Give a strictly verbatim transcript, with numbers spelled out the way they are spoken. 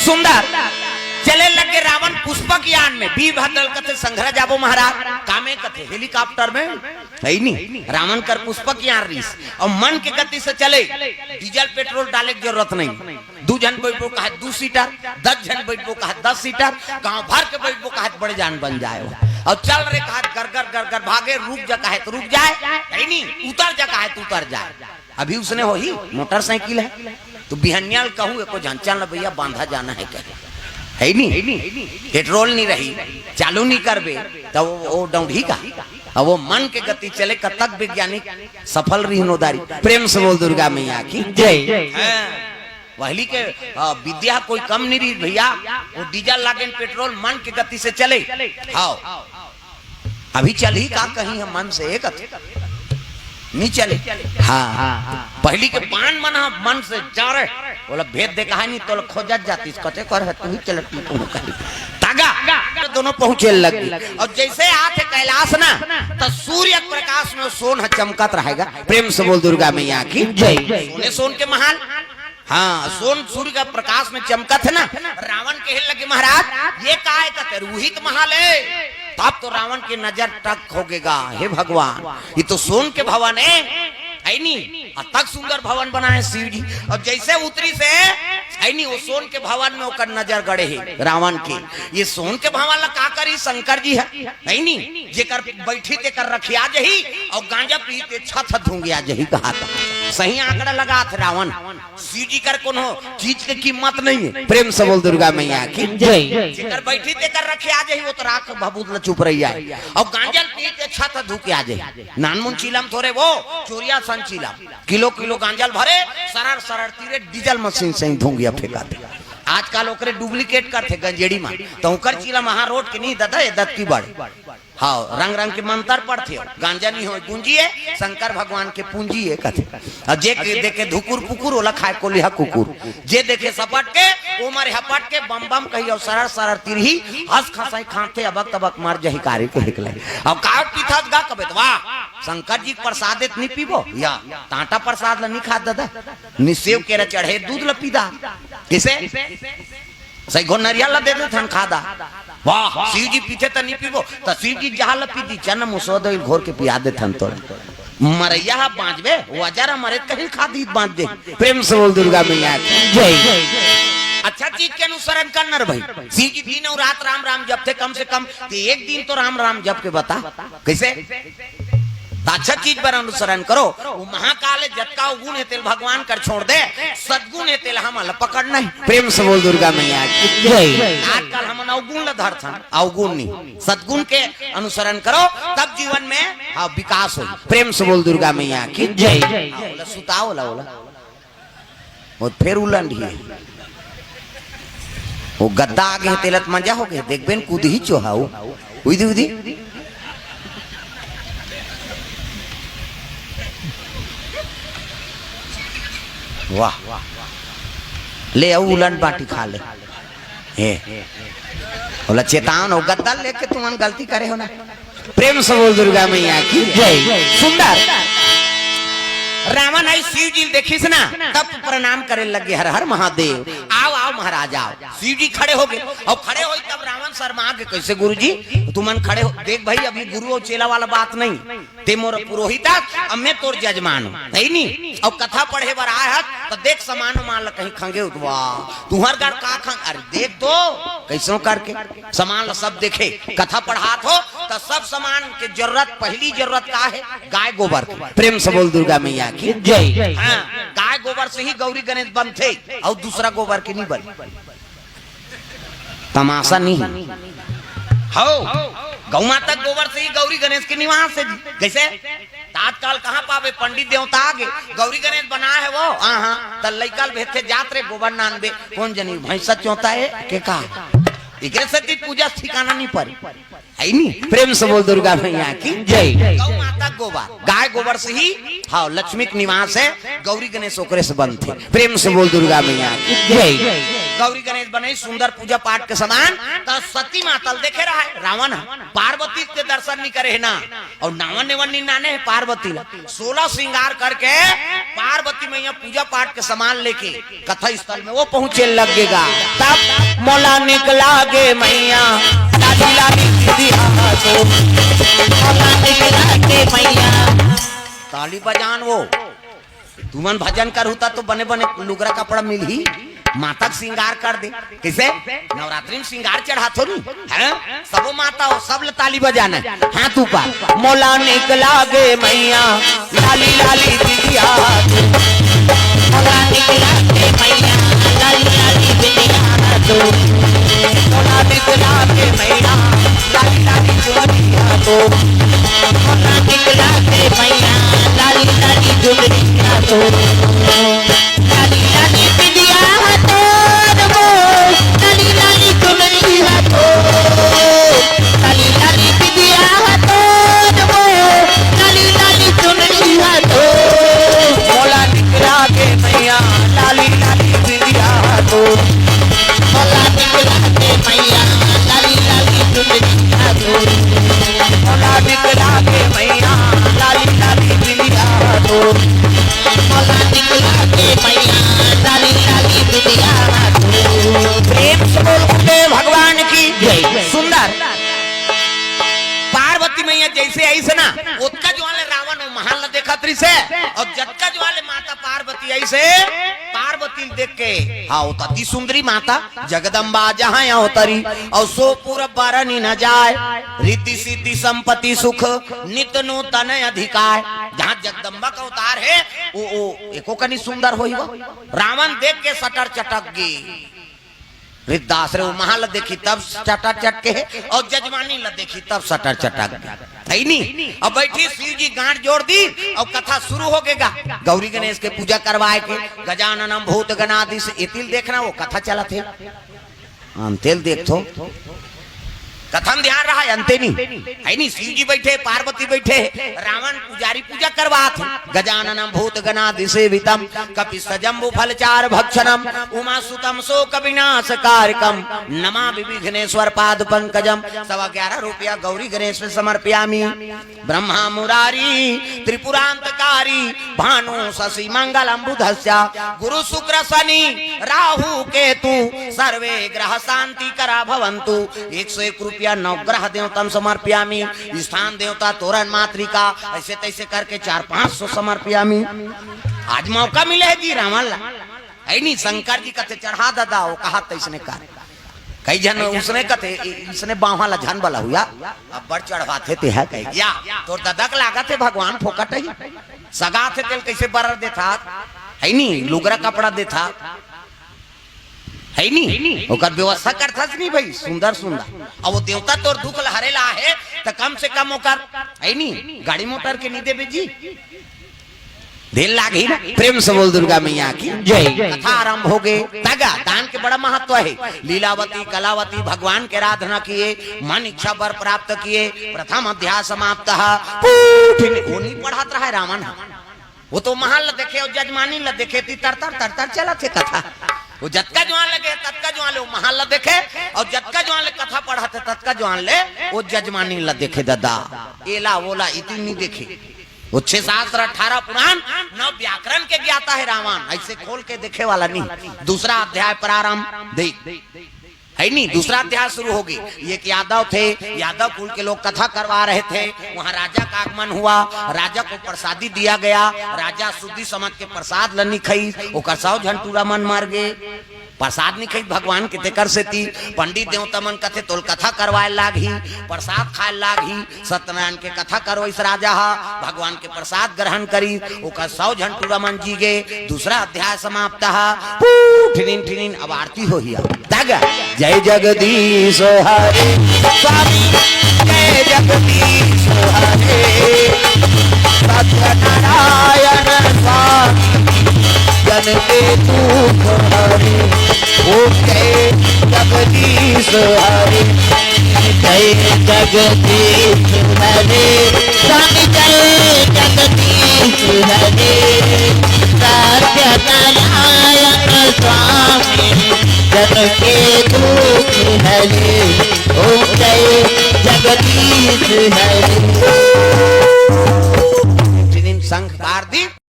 सुंदर। चले लगे रावण पुष्पक यान में, वीरभद्र कथे संघरा जाबो महाराज, कामे कथे हेलीकॉप्टर में, है नी? रावण कर पुष्पक यान रहिस, अउ मन के गति से चले, डीजल पेट्रोल डाले के जरूरत नहीं। दू झन बैठबो कहे दू सीटर, दस झन बैठबो कहे दस सीटर, गांव भर के बैठबो कहे बड़े जान बन जाए। अउ चल रे कहे गरगर गरगर भागे, रुक जा कहे तो रुक जाए, है नी? उतर जा कहे तो उतर जाए। अभी उसने होही मोटरसाइकिल है, तो बिहनिया ल कहूँ एको झन चल न भैया बांधा जाना है कहे, है नी? पेट्रोल नहीं रही, चालू नहीं करबे, तो वो, वो डौंढी का। अब वो मन के गति चले, कतक वैज्ञानिक सफल रहिन ओ दारी। प्रेम से बोल दुर्गा मैया की। जय। हाँ, पहली के, आ, विद्या कोई कम नहीं रही भैया, वो डीजल लागेन पेट्रोल मन के गति से चले। हाँ, अभी चलही का कहीं हम मन से एक अथ-, नहीं चले। हाँ, पहली के बान मन ह मन से जा रहे, बोला भेद देखा है नहीं तो खोजत जाती, कथे कर है तू ही चलत नहीं कहूँ कहीं। तागा दोनों पहुंचे लग गई। और जैसे आथे कैलाश ना, तो सूर्य प्रकाश में सोन ह चमकत रहेगा। प्रेम से बोल दुर्गा मैया की। जय। सोने सोन के महाल। हाँ, सोन सूर्य का प्रकाश में चमकत है ना। रावण कहे लगे महाराज, ये काय कथे, रूही के महाल है। तब तो रावण की नजर टक हो गेगा, हे भगवान, ये तो सोन के भवन है, है नी? अतक सुंदर भवन बनाए शिव जी। और जैसे उतरी से, है नी, वो सोन के भवन में ओकर नजर गड़े है रावण के। ये सोन के भवन ला का करी शंकर जी है, है नी? जेकर बैठी तेकर रखिया जही, और गांजा पी ते छत धुंगिया जही कहा था। सही आंकड़ा लगा था रावण। शिव जी कर कोनो चीज के कीमत नहीं है। प्रेम से बोल दुर्गा मैया की। जय। जेकर बैठी तेकर रखे आ जाही, वो तो राख भभूत ल चुप रही जाए। और गांजल पी के छत धुके आ जाही। नानमुन चीलम थोरे वो, चोरिया सन चीलम। किलो किलो गांजल भरे, सरर सरर तीरे डीजल मशीन से ही धुंगिया फेंका दे। आजकल ओकरे डुप्लीकेट करथे गंजेड़ी में, तो ओकर चीलम वहां रोड के नहीं दादा, ये दत्ती बड़। हाँ, रंग रंग के मंत्र पढ़थे हो, गांजा नहीं हो, गुंजिए, शंकर भगवान के पूंजी है कथे। और जे के देखे धुकुर पुकुर, ओला खाए कोलिहा कुकुर। जे देखे सपट के, ओ मारे हपट के, बम बम कही और सरर सरर तिरही, हंस खसाई खाते अबक तबक मर जही कारी के हिकले। और का पीथत गा कबे त, वाह, शंकर जी के प्रसाद एत नहीं पीबो, या टाटा प्रसाद ला नहीं खात दादा, निसेव केरा चढ़े दूध ला पीदा। किसे? सही घोर नरियल ला दे देथन खादा। वाह, शिव जी पीथे त नहीं पीबो, त शिव जी जहाँ ला पी दी, चन मुसोदो घोर के पिया देथन तो। मरैया हा बांचबे, वजर हा मरे कहीं खा दी बांच दे। प्रेम से बोल दुर्गा मैया की। जय। अच्छा चीज के अनुसरण करना रे भाई। शिव जी दिन और रात राम राम जपथे, कम से कम ते एक दिन तो राम राम जप के बता। कैसे? त अच्छा चीज बर अनुसरण करो। वो महाकाल है, जतका अवगुण है तेल भगवान कर छोड़ दे, सदगुण है तेल हमन ला पकड़ना है। प्रेम से बोल दुर्गा मैया की। जय। आजकल हमन अवगुण ला धरथन, अवगुण नहीं, सदगुण के अनुसरण करो, तब जीवन में, हाँ, विकास हो। प्रेम से बोल दुर्गा मैया की। जय। हाँ, ओला सुताओ, ओला, ओला। वो फेर उलंड ही। वो गद्दा आगे है, तेलत मजा हो गए, देखबेन कूद ही चोहाऊ। उदी, उदी। वाह। ले आऊ उलंड बाटी खा ले। हे। बोला चेतावन हो, गद्दा लेके तुमन गलती करे हो ना। प्रेम से बोल दुर्गा मैया की। जय। सुंदर। रावण आई शिव जी ल देखिस ना, तब प्रणाम करे लगे, हर हर महादेव। आओ, आओ महाराज, आओ। शिव जी खड़े हो गए, और खड़े होई तब रावण शर्मा गए, कैसे गुरु जी तुमन खड़े हो? देख भाई, अभी गुरु और चेला वाला बात नहीं, ते मोर पुरोहित हस, अब मैं तोर जजमान हूँ, है नी? और कथा पढ़े बर आए हस, तो देख समान उमान ल कहीं खंगे उतवा, तुहर गढ़ का खंग, अरे देख तो, कैसो करके समान ल सब देखे, कथा पढ़ात हो, तो सब समान के जरूरत, पहली जरूरत का है? गाय गोबर के। प्रेम से बोल दुर्गा मैया की। जय। हाँ, गाय गोबर से ही गौरी गणेश बनथे, और दूसरा गोबर के नहीं बन। तमाशा नहीं। हो, गौ माता गोबर से ही गौरी गणेश के निवास है जी। कैसे? त आजकल कहाँ पावे, पंडित देवता आगे, गौरी गणेश बनाए है वो, हाँ, हाँ, त लइका ल भेजथे, जात रे गोबर नानबे, कौन जनी भैंसा चोता है, के का? एकरे सेती पूजा ठिकाना नहीं परी। है नी? प्रेम से बोल दुर्गा मैया की। जय। गौ माता गोबर, गाय गोबर से ही, हाँ, लक्ष्मी के निवास है, गौरी गणेश ओकरे से बनथे। प्रेम से बोल दुर्गा मैया की। जय। गौरी गणेश बने सुंदर पूजा पाठ के समान, त सती माता ल देखे रहा है रावण ह। पार्वती के दर्शन नहीं करे है ना, और नावन नेवन नहीं नाने है पार्वती ला। सोलह श्रृंगार करके पार्वती मैया पूजा पाठ के समान लेके कथा स्थल में वो पहुंचे लगेगा। तब मोला निकला गे मैया, लाली लाली दीदी हाँ तो। मोला निकला गे मैया। ताली बजान वो। तुमन भजन करहू त तो बने बने लुगरा कपड़ा मिलही, माता के श्रृंगार कर दे। किसे? नवरात्रि में श्रृंगार चढ़ाथो नी, हैं? सबो माता हो, सब ल ताली बजाना है। हाथ ऊपर। मोला निकला गे मैया, लाली लाली बिंदिया। मोला निकला गे मैया, लाली लाली बिंदिया तो। मोला निकला गे मैया, लाली लाली चुनरिया तो। मोला निकला गे मैया, लाली लाली चुनरिया तो। लाली लाली बिंदिया तोर वो, लाली लाली चुनरी हा तोर। लाली लाली बिंदिया तोर वो, लाली लाली चुनरी हा तोर। मोला निकला गे मैया, लाली लाली बिंदिया तोर। मोला निकला गे मैया, लाली लाली चुनरी हा तोर। मोला निकला गे मैया, लाली लाली बिंदिया तोर। मोला निकला गे मैया, लाली लाली बिंदिया तोर। प्रेम से बोल गुरुदेव भगवान की जय। सुंदर। पार्वती मैया जैसे आइस ना, ओतका जुआर ले रावण वो महल ला देखत रहिस हे, और जतका जुआर ले माता पार्वती आइस हे, पार्वती ल देख के, हाँ, वो त अति सुंदरी माता, जगदम्बा जहाँ यहाँ अवतरी, और सो पुर बरनि न जाय, रिद्धि सिद्धि संपत्ति सुख, नित नूतन अधिकार। जहाँ जगदम्बा का अवतार है, वो, वो एको कनी सुंदर होही वो। रावण देख के सटर चटक गे। वृद्धाश्रम, वो महल देखी तब सटर चटके हे, और जजमानी ला देखी तब सटर चटक गे। है नी? अब बैठी शिव जी गांठ जोड़ दी, और कथा शुरू हो गेगा। गौरी गणेश के पूजा करवाए के, गजाननम भूत गणाधीश, एती ल देखना वो कथा चलत हे। अंते ल देखथो। कथा म ध्यान रहा, अंते नी। है नी, शिव जी बैठे, पार्वती बैठे, रावण पुजारी पूजा करवात हे। गजाननम भूत गणाधि सेवितम, कपित्थ जम्बू फल चारु भक्षणम, उमा सुतम शोक विनाश कारकम, नमामि विघ्नेश्वर पाद पंकजम। सवा ग्यारह रुपया गौरी गणेश में समर्पयामी। ब्रह्मा मुरारी त्रिपुरांतकारी, भानु शशि मंगलम बुधस्य, गुरु शुक्र शनि राहु केतु, सर्वे ग्रह शांति करा भवंतु। एक सौ एक रुपया नवग्रह देवतम समर्पयामी, स्थान देवता तोरण मातृका, ऐसे तैसे करके चार पांच सौ समर्पयामी। आज मौका मिले है जी रावण ला। है नी, शंकर जी कथे चढ़ा ददा, वो कहा तैसने कर। कई झन उसने कथे, "इ-, इसने बांहा ला झन बला हुआ, अब्बड़ चढ़वाथे ते है," कहे, "या, तोर ददा के लागत हे भगवान फोकट ही, सगा थे तेल कैसे बरर देथा, है नी, लुगरा कपड़ा देथा, है नी, ओकर व्यवस्था करथस नी भाई, सुंदर सुंदर। अब वो देवता तोर दुख ल हरे ला आहे, त कम से कम ओकर, है नी, गाड़ी मोटर के नी देबे जी।" देर लागही ना। प्रेम से बोल दुर्गा मैया की जय। कथा आरंभ हो गे। तगा दान के बड़ा महत्व है। लीलावती कलावती भगवान के आराधना किए, मन इच्छा वर प्राप्त किए। प्रथम अध्याय समाप्त। पूठ ने, वो नहीं पढ़त रहा है रावण ह। वो तो महल ला देखे और जजमानी ला देखे, ती तर तर तर तर चलत हे कथा। वो जतका जुआर ले गे, ततका जुआर ले वो महल ला देखे, और जतका जुआर ले कथा पढ़त हे, ततका जुआर ले वो जजमानी ला देखे। ददा, एला वोला इतनी नहीं देखे। वो छह शास्त्र, अठारह पुराण, नौ व्याकरण के ज्ञाता है रावण, ऐसे खोल के देखे वाला नहीं। दूसरा अध्याय प्रारंभ देख, है नहीं, दूसरा अध्याय शुरू हो गे। ये एक यादव थे, यादव कुल के लोग कथा करवा रहे थे, वहां राजा का आगमन हुआ, राजा को प्रसादी दिया गया, राजा शुद्धि समझ के प्रसाद ल नी खई, ओकर सौ झन टूरा मन मर गे। प्रसाद नी खई भगवान के, तेकर सेती पंडित देवता मन कथे, "तोल कथा करवाए लागही, प्रसाद खाए लागही।" सत्यनारायण के कथा करवाइस राजा ह, भगवान के प्रसाद ग्रहण करी, ओकर सौ झन टूरा मन जी गे। दूसरा अध्याय समाप्त ह। पू, ठिनिन ठिनिन, अब आरती होही। अब तग, जय जगदीश हरे, स्वामी जय जगदीश हरे, सत्यनारायण स्वामी जन के दुख हरे। ओम जय जगदीश हरे, जय जगदीश हरे, स्वामी जय जगदीश हरे, सत्यनारायण स्वामी जन के दुख हरे, ओम जय जगदीश हरे।